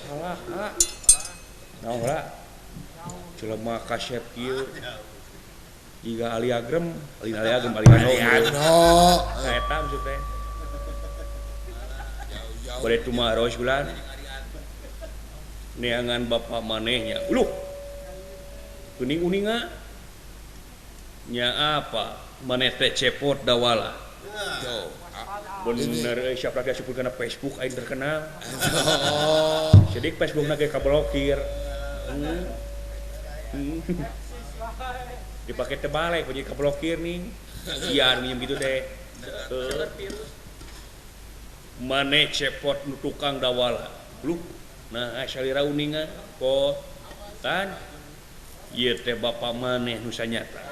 Alah, ah. Naon lah? Jelema kasep kieu. Jiga Ali Agrem, Ali Agrem, Ali Agno. Eta maksud teh. Bade tumaros bulan. Neangan bapak manehnya. Uluh. Kuning uninga. Nya apa? Maneh teh cepot dawala. Bener euy siapa lagi asup kana Facebook aing terkenal. Jadi Facebookna ge kablokir. Dipake tebalik jadi kablokir nih. Iya minjem gitu teh. Maneh cepot nu tukang dawala. Luh. Nah, salira uninga po tan ieu teh bapa maneh nu sanyata.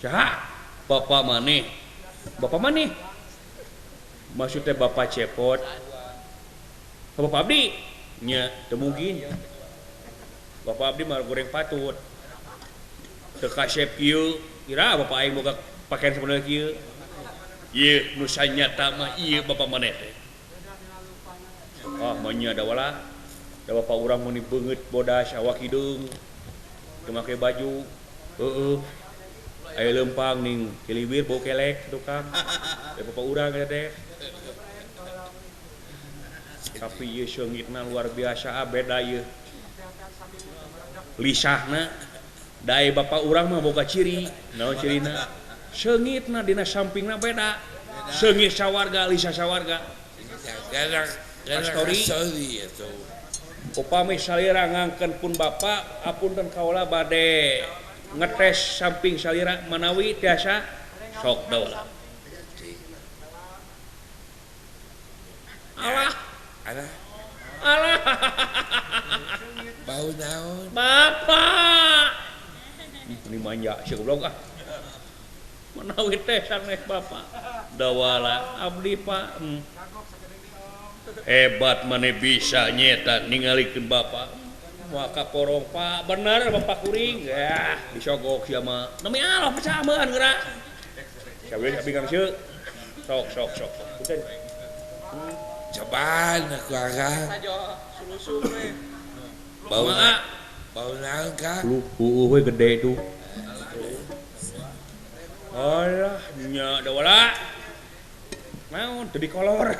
Saha? Bapa maneh. Bapa maneh. Maksudnya bapak cepot. Bapak abdi? Nya, teu mungkin. Bapak abdi mah goreng patut. Teu kasep kieu, kira bapak aing boga pakaian sabenerna kieu. Ieu nu sanyata mah ieu bapak maneh teh. Ah, manya dawala. Da bapak urang mun beungeut bodas awak hideung. Teu make baju. Heueuh. Aya leumpang ning kiliwir bau kelek tukang. Da bapak urang eta teh. Tapi ieu seungitna luar biasa beda ieu. Lisahna da aya bapak urang mah boga ciri. Naon cirina? Seungitna dina sampingna beda. Seungit sawarga, lisah sawarga. Pastori upami salira ngangkeun pun bapak apunten kaula bade ngetes samping salira manawi tiasa sok dawala. Alah, alah. Alah. Bau naon? Bapak. Ini manja si goblok ah. Manawi teh sanes bapak. Dawala abdi Pak. Hebat maneh bisa nyeta ningalikeun bapak. Maka porong Pak, bener bapak kuring. Ya, disogok sia mah. Demi Allah pecahan geura. Sabeus abdi kang seu. Sok sok sok. Punten. Cobaan aku akang. Bau bau naon Kang? Lu heueuh we gede tuh. Alah, nya dawala. Naon teu dikolor.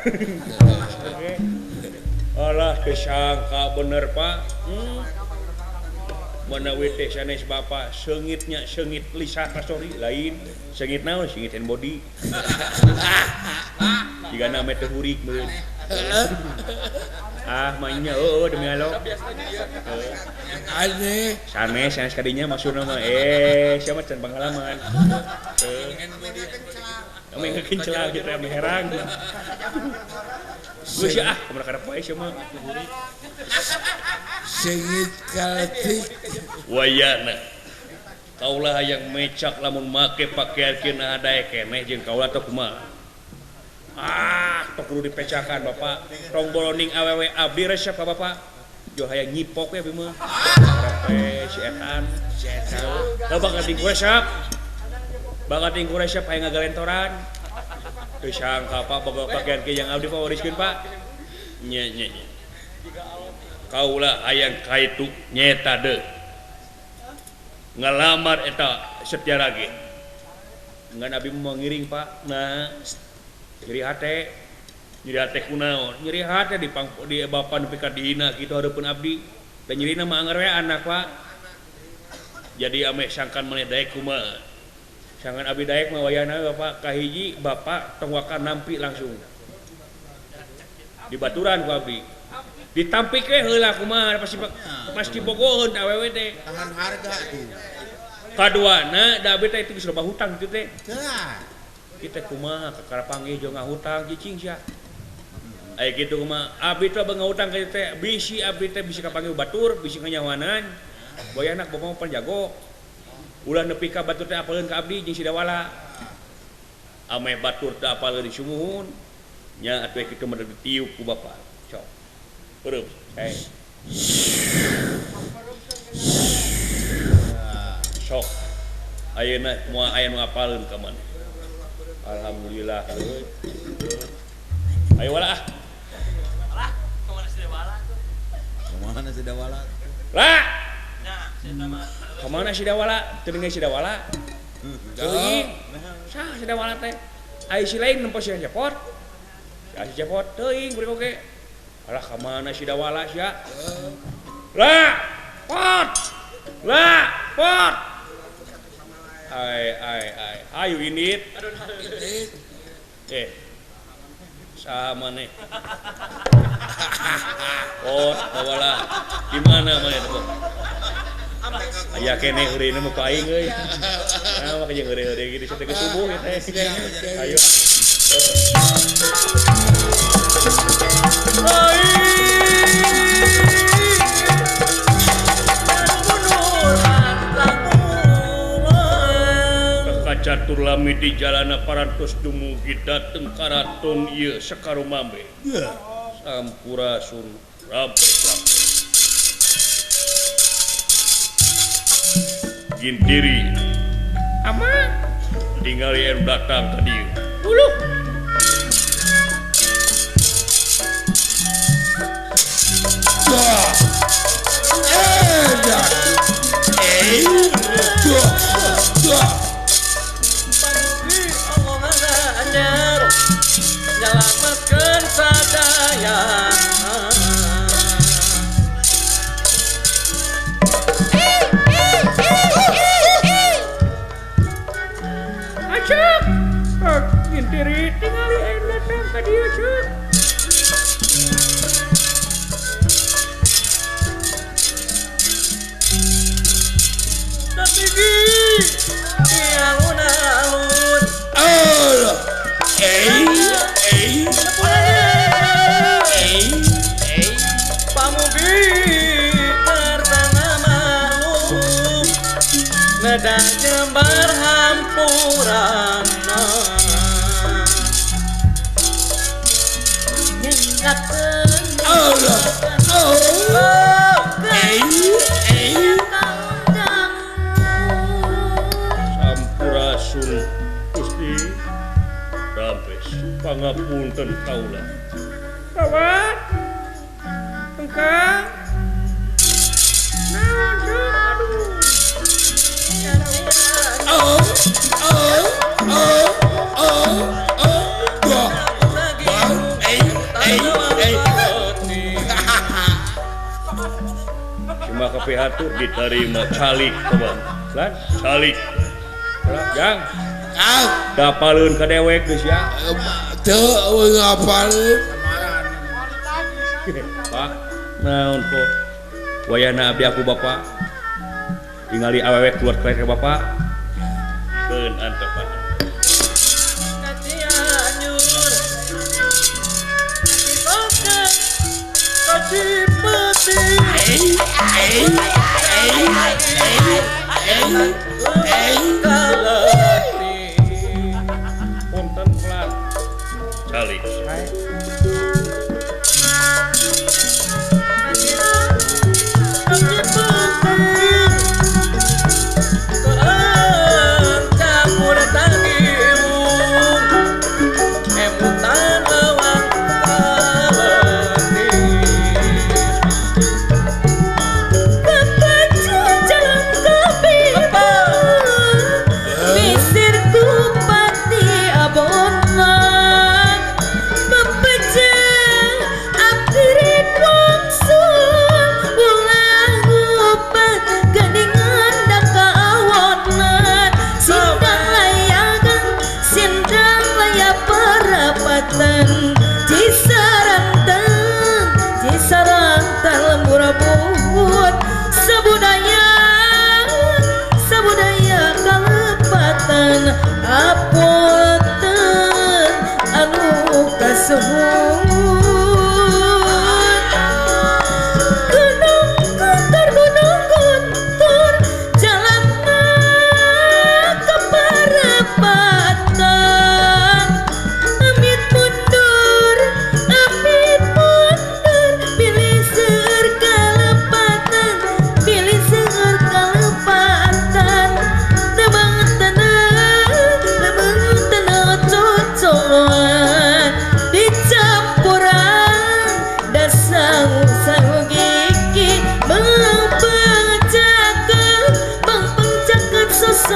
Alah teu sangka bener Pak. Manawi teh sanes bapak seungitnya seungit lisah pasori lain seungit naon seungit hand body. Jigana meh teu hurik meureun. Ah mah nya heueuh demi Allah. Aneh. Sanes sanes kadinya maksudna mah sia mah can pangalaman. Kami ngekin celah gitu ya herang. Geus ah kumaha kada poe sia mah. Seungit kaletik. Wayana. Kaulah hayang mecak lamun make pakaian kieu nah daek keneh jeung kaula teh kumaha. Ah, tong kudu dipecakan bapak. Tong boloning awewe abdi resep ka bapak. Jo hayang nyipok we abdi mah. Karepe si etan, si etan. Teu bakal tingku resep. Bakal tingku resep hayang ngagalentoran. Teu sangka Pak boga pakaian kieu yang abdi faworiskeun Pak. Nya nya nya. Kaula hayang kaitu nyeta deuk. Ngalamar eta Setia ge. Ngan abdi mah ngiring Pak. Nah, nyeri hate, nyeri hate kunaon? Nyeri hate di pang di bapa nepi ka dihina kitu hareupeun abdi. Da nyerina mah anger we anak Pak. Jadi ameh sangkan maneh daek kumaha? Sangkan abdi daek mah wayahna Bapak kahiji bapak tong waka nampi langsung. Dibaturan ku abdi. Ditampik we heula kumaha pasti pasti bogoheun awewe teh. Tahan harga tuh. Kaduana da abdi teh itu geus loba hutang kitu teh. Tah. Kita kumaha kakara panggih jeung ngahutang cicing sia. Aya kitu kumaha abdi teh ngahutang ka teh bisi abdi teh bisi kapanggih batur bisi nganyawanan. Boy anak bapak mah pan jago. Ulah nepi ka batur teh apaleun ka abdi jeung si Dawala. Ameh batur teh apaleun di sumuhun. Nya atuh kitu mah ditiup ku bapak. Sok. Heureum. Hey. Sok. Ayeuna moal aya nu apaleun ka maneh. Alhamdulillah. Ayo wala ah. Mana si Dawala? Lah. Ka mana si Dawala? Teu deungeun si Dawala. Teuing. Sah si Dawala teh. Ai si lain nempo si Cepot. Si Cepot teuing kuring oge. Alah ka mana si Dawala sia? Lah, pot. Lah, pot. Ai ai ai. Ayo indit. Indit. Sama nih. Pot Dawala. Di mana mana itu? Aya keneh heureuna mah ku aing euy. Nah, mah jeung heureuy-heureuy gitu sampai ke subuh ya teh. Ayo. Catur lami di jalana parantos dumugi dateng karaton ieu Sekarumambe. Sampurasun rampes-rampes. Gintiri. Ama tingali anu datang ka dieu. Uluh. Nyelametkeun sadaya. Acak, ngintiri tingali anu datang ka dieu cuk. Tapi di alun-alun. Allah. Pamugi pertama maklum neda jembar hampurana nyenggakeun Allah. Sampurasun Gusti. Rampes pangapunten kaula. Kawan. Engkang. Naon sok aduh. Oh oh oh oh oh. Cuma kapihatu diterima calik kawan. Lan calik. Jang. Dapaleun ka dewek geus ya. Teu eueuh ngapaleun. Pak, naon po? Wayahna abdi aku bapak. Tingali awewe keluar ka bapak. Keun antep. Punten pelan. Calik.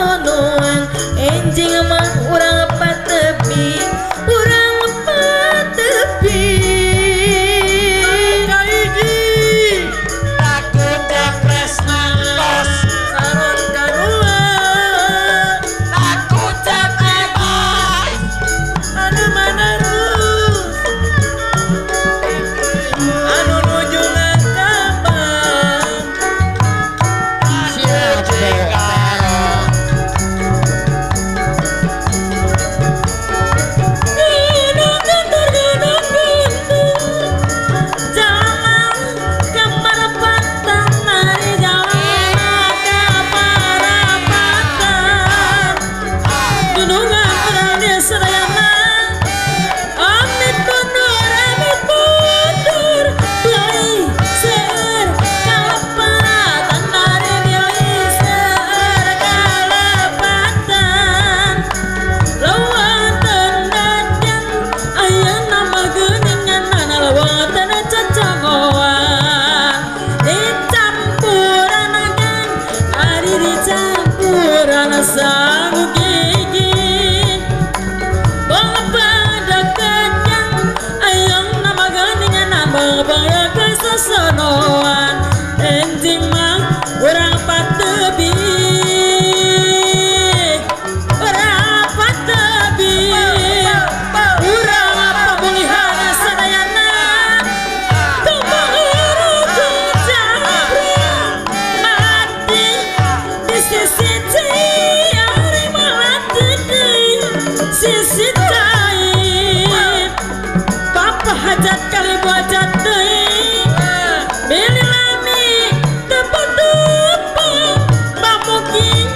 sosonoan enjing mah urang patepi urang patepi Kaiji takut depres mantos saron kadua takut bebas anu manarus anu nuju ngakapan Enjing mah urang patebi urang patebi urang pamulihan sadayana tumpang urang jabra mati di sisi ari malati di sisi tai papa hajat kali buajat deui bilih lami tepung-tepung bamuki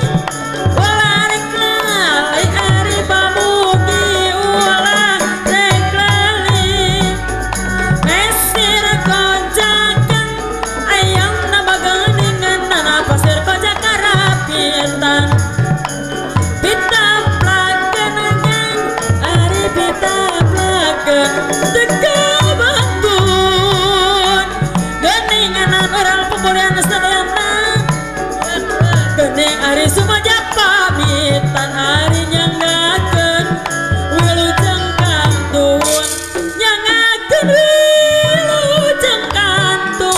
ulah rek lali ari bamuki ulah rek lali mesir konjakan ayam nabaganingan nana pasir konjak karapitan pita plaken agan ari pita plaken teka bantun geninganan orang pemulihan sadayana gening ari sumaja pamitan ari nyangakeun wilujeng kantun nyangakeun wilujeng kantun.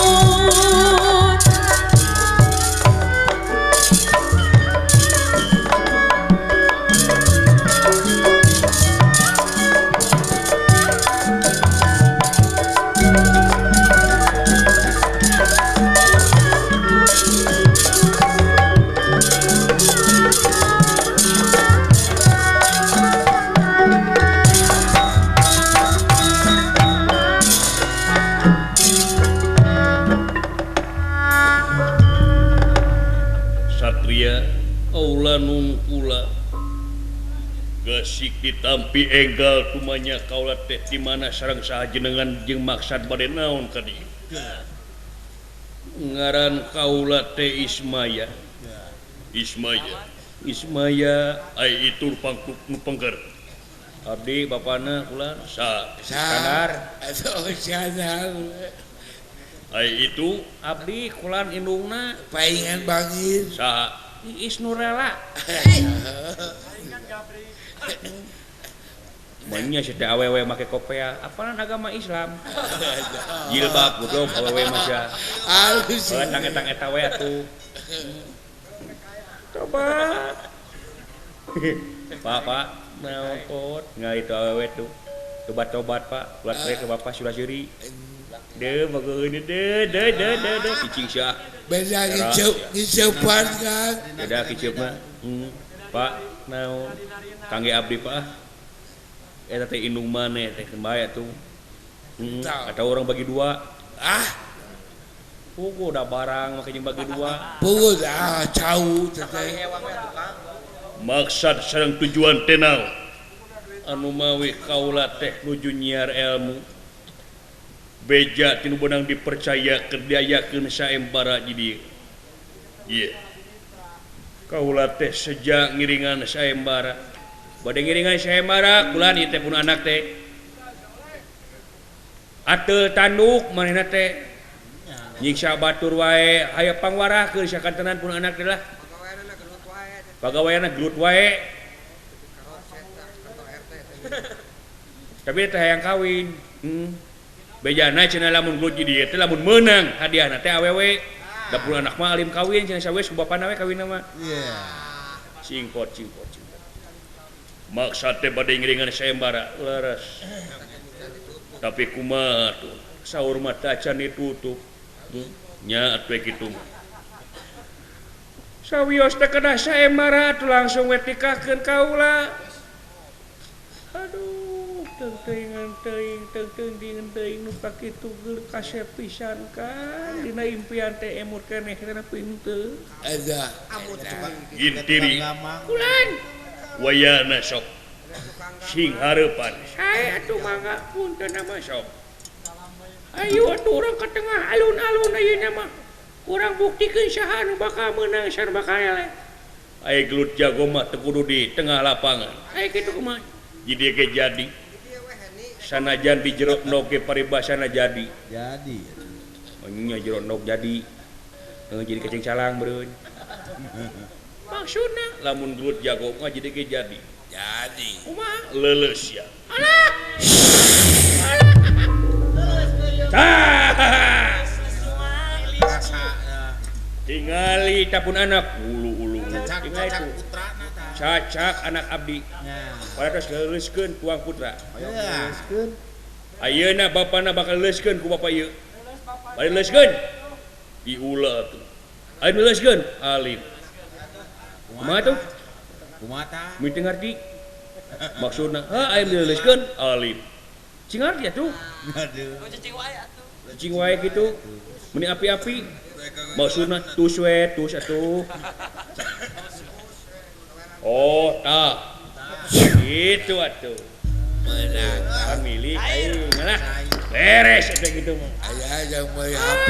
Satria Aula nungkula gesik ditampi enggal tumanya kaula teh di mana sareng saha jenengan jeung maksad bade naon ka dieu ngaran kaula teh Ismaya Ismaya Ismaya ai itu pangkuk nu pengker abdi bapana kula sa Iskandar Iskandar ai itu abdi kulan indungna paingan bangir saha Iis Nurela Banyak sih awewe make kopea apalan agama Islam jilbab goblok awewe mah sia alus tang eta we atuh coba Pak Pak naon pot nggak itu awewe tuh tobat-tobat Pak ulah ke bapak sudah siri deh bagus ini deh deh deh deh deh cicing sia beda kiceupan kan beda kiceup mah Pak naon kangge abdi Pak eta teh indung maneh teh bae atuh atau orang bagi dua ah pugu da barang make jeung bagi dua pugu ah cau teh maksad sareng tujuan teh naon anu mawi kaula teh nuju nyiar ilmu beja tinu benang dipercaya keur diayakeun saembara di dieu ieu kaula teh seja ngiringan saembara bade ngiringan saembara kulan ieu teh pun anak teh ateul tanduk manehna teh nyiksa batur wae aya pangwarahkeun sakantenan pun anak teh lah. Pagaweanna gelut wae. Tapi teh hayang kawin. Bejana cenah lamun gelut di dieu teh lamun meunang hadiahna teh awewe. Da puluh anak mah alim kawin cenah sawes ku bapana we kawinna mah. Iya. Singkot singkot singkot. Maksad teh bade ngiringan sayembara leres. Tapi kumaha tuh saur mah teh acan ditutup. Nya atuh kitu mah. Sawios teh kedah sayembara atuh langsung we tikahkeun kaula. Aduh, teuing teuing teuing teuing nu kakitu geus kasep pisan kan dina impian teh emut keneh kana pintu. Ada. Gintiri. Kulan. Wayana sok. Sing hareupan. Sae atuh mangga punten mah sok. Ayo atuh urang ka tengah alun-alun ayeuna mah. Urang buktikeun saha nu bakal meunang saha nu bakal eleh. Aya gelut jago mah teu kudu di tengah lapangan. Aya kitu kumaha? Jadi ge jadi. Sanajan di jero endog ge paribasana jadi. Jadi. Nya jero endog jadi. Jadi kecing calang beureun. Maksudna lamun gelut jago mah jadi ge jadi. Jadi. Kumaha? Leuleus ya. Alah. Tah. Tingali tapun anak ulu-ulu. Cacak putrana tah. Cacak anak abdi. Parantos leuleuskeun tuang putra. Leuleuskeun. Ayeuna bapana bakal leuleuskeun ku bapa ieu. Bari leuleuskeun. Diula atuh. Ayeuna leuleuskeun alim. Kumaha tuh? Kumaha tah? Meuti ngarti. Maksudna, heuh aya leuleuskeun alim. Cing ngarti atuh. Aduh. Cicing wae atuh. Cicing wae kitu. Meni api-api. Maksudna tus we tus atuh. Oh, tah. Gitu atuh. Menang. Pamilih aing lah. Beres atuh kitu mah. Aya yang meuli HP.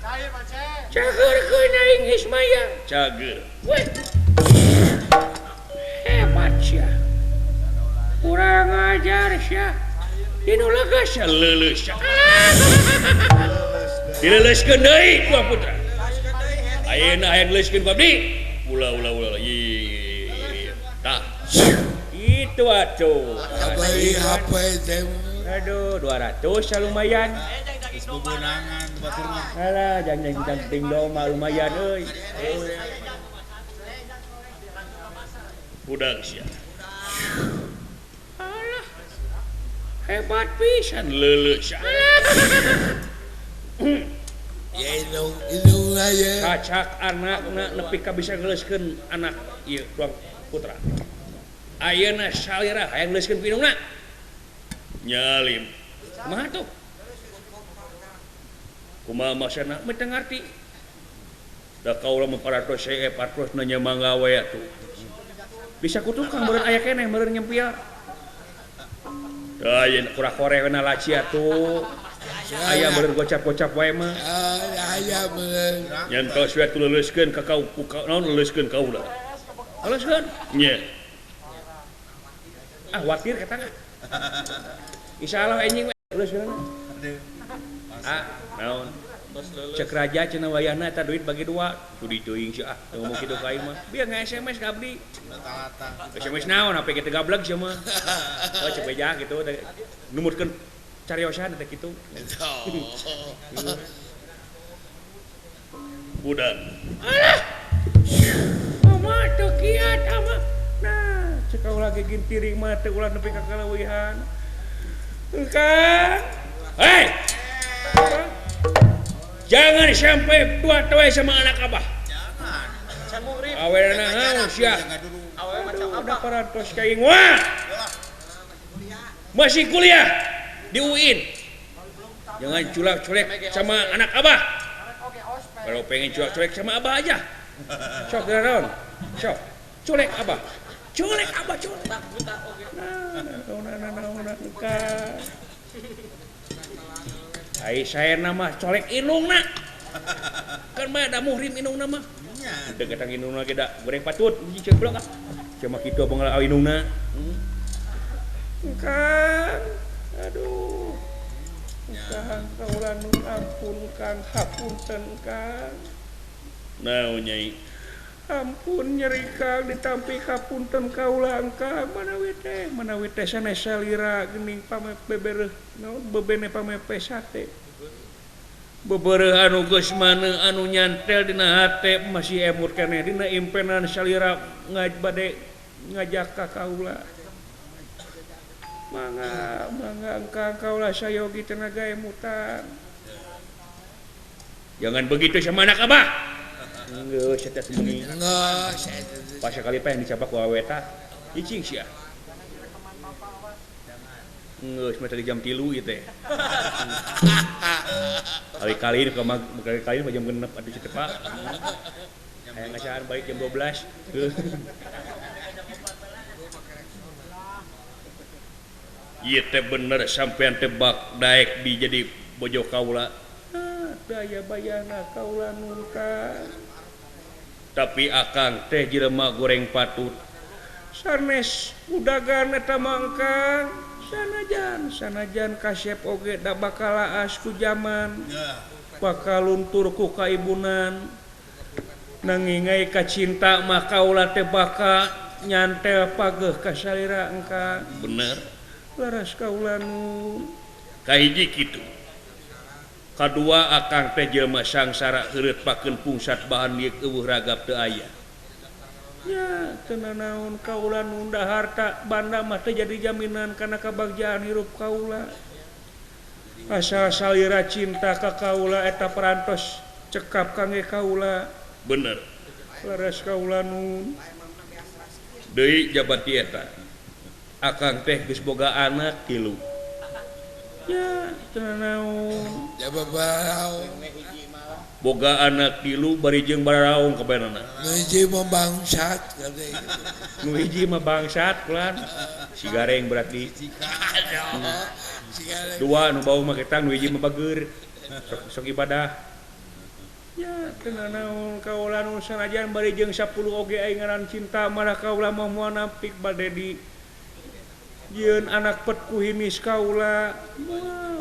Cair Aceh. Cageurkeun aing Ismaya. Cager. Weh. Hebat sia. Kurang ajar sia. Dinu legas sia leuleus. Dileuleuskeun deui ku putra. Ayeuna hayang leuleuskeun ku abdi. Ulah ulah ulah. Ye. Tah. Itu atuh. Beli HP teh. Aduh, 200 lumayan. Geus bebenangan batur mah. Alah, jangan ting doma lumayan euy. Budak sia. Alah. Hebat pisan leuleus. Ya indung indung aya. Cacak anakna nepi ka bisa ngeleuskeun anak ieu tuang putra. Ayeuna salira hayang ngeleuskeun ku indungna. Nyalim. Kumaha tuh? Kumaha maksudna? Mah teu ngarti. Da kaula mah paratos see patos nanya mangga we atuh. Bisa ku tukang meureun aya keneh meureun nyempil. Da ayeuna kura-kore we na laci atuh. Aya meureun gocap-gocap wae mah. Aya meureun. Nyantos we atuh leuleuskeun ka kau ku naon leuleuskeun kaula. Leuleuskeun? Nya. Ah watir kata ah. Insyaallah enjing we leuleuskeun. Ah naon? Cek raja cenah wayahna eta duit bagi dua. Tudi teuing sia ah teu ngomong kitu ka aing mah. Bieu nge-SMS ka abdi. SMS naon HP kitu gableg sia mah. Oh cek beja kitu numutkeun cariosan teh kitu. Budak. Alah. Mama teu kiat ama. Nah, cek kaula ge gintiring mah teu ulah nepi ka kaleuwihan. Kang. Hei. Jangan sampai tua tuai sama anak abah. Jangan. Awena naon sia. Awewe macam Udah apa? parantos ka aing wah. Masih kuliah di UIN. Jangan culak-culek sama anak abah. Kalau pengen culak-culek sama abah aja. Sok geuraon. Sok. Culek abah. Culek abah culek. Nah, nah, nah, nah, nah, nah. Ai saya nama colek indungna. Kan mah ada muhrim indungna mah. Udah ketang indungna ge da goreng patut hiji ceuk blok ah. Cuma kitu abang indungna. Kang, aduh. Kang, kaula nu ampun Kang, hapunten Kang. Naon Nyai? Ampun nyeri Kang ditampi kapunten kaula engkang manawi teh sanes salira geuning pamebebereuh naon bebene pamepe sate. Bebereuh anu geus maneu anu nyantel dina hate masih emut keneh dina impenan salira bade ngajak ka kaula. Mangga mangga engkang kaula sayogi tenaga emutan. Jangan begitu sama anak abah. Geus eta sebengi. Geus. Pas sekali pengen dicapak ku awe ta. Icing sia. Geus mah tadi jam 3 ieu teh. Kali-kali kali-kali mah jam 6 atuh sia teh Pak. Hayang ngasaan balik jam 12. Ieu teh bener sampean teh bak daek di jadi bojo kaula. Daya bayana kaula nungka. Tapi akang teh jelema goreng patut. Sanes udagan eta mangkang sanajan kasep oge da bakal laas ku jaman. Bakal luntur ku kaibunan. Nanging ai kacinta mah kaula teh bakal nyantel pageuh ka salira engkang. Bener. Laras kaula nu kahiji kitu. Kadua akang teh jelema sangsara heureut pakeun pungsat bahan ieu eueuh ragap teu aya. Nya teu nanaon kaula nunda harta banda mah teu jadi jaminan kana kabagjaan hirup kaula. Asal salira cinta ka kaula eta parantos cekap kangge kaula. Bener. Laras kaula nu deui jabat eta. Akang teh geus boga anak 3. Ya, tenanaon. Boga anak 3 bari jeung bararaong kabenana. Nu hiji mah bangsat Nu hiji mah bangsat kulan. Si gareng berarti. Dua nu bau mah ketang nu hiji mah bageur. Sok ibadah. Ya, tenanaon kaula nu sanajan bari jeung 10 oge aing ngaran cinta malah kaula mah moal nampik bade di yeun anak pet ku himis kaula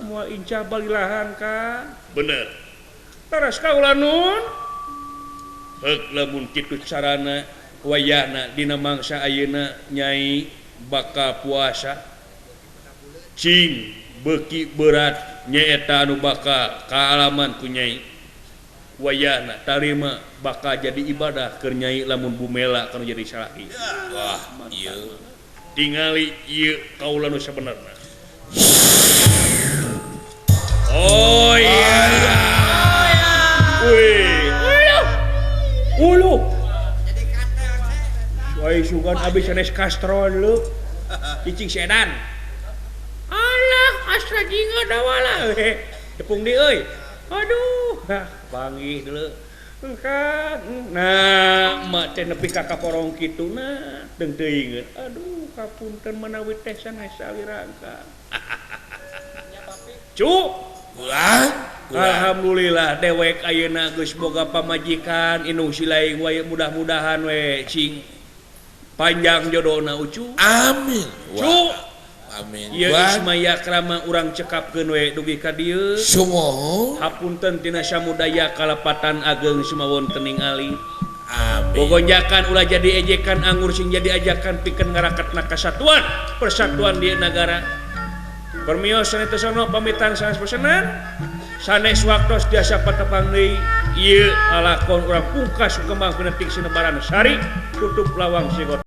moal incah balilahan ka. Bener. Taras kaula nun. Heuk lamun kitu carana wayahna dina mangsa ayeuna nyai bakal puasa. Cing beuki berat nyaeta anu bakal kaalaman ku nyai. Wayahna tarima bakal jadi ibadah keur nyai lamun bumela kanu jadi salaki. Wah, ieu tingali ieu kaula nu sabenerna. Oh iya. Wih. Ulu. Jadi katel teh. Woi sugan abis sanes kastrol lu. Cicing sedan. Alah astra jingga dawala. Tepung di euy. Aduh, hah, panggih deuleu. Engkang. Nah, emak teh nepi ka kaporong kitu nah, deung teuingeun. Aduh, kapunten manawi teh sanes salira engkang. Cu, ulang. Alhamdulillah dewek ayeuna geus boga pamajikan indung silaing wae mudah-mudahan we cing panjang jodona ucu. Amin. Cu. Amin. Ieu Ismaya krama urang cekapkeun we dugi ka dieu. Sumuhun. Hapunten tina samudaya kalepatan ageng sumawon teningali. Amin. Bogonjakan ulah jadi ejekan anggur sing jadi ajakan pikeun ngaraketna kasatuan persatuan di nagara. Permios sanes pamitan sanes pesenan. Sanes waktos tiasa patepang deui ieu lalakon urang pungkas kembang penetik sinebaran sari tutup lawang sigot.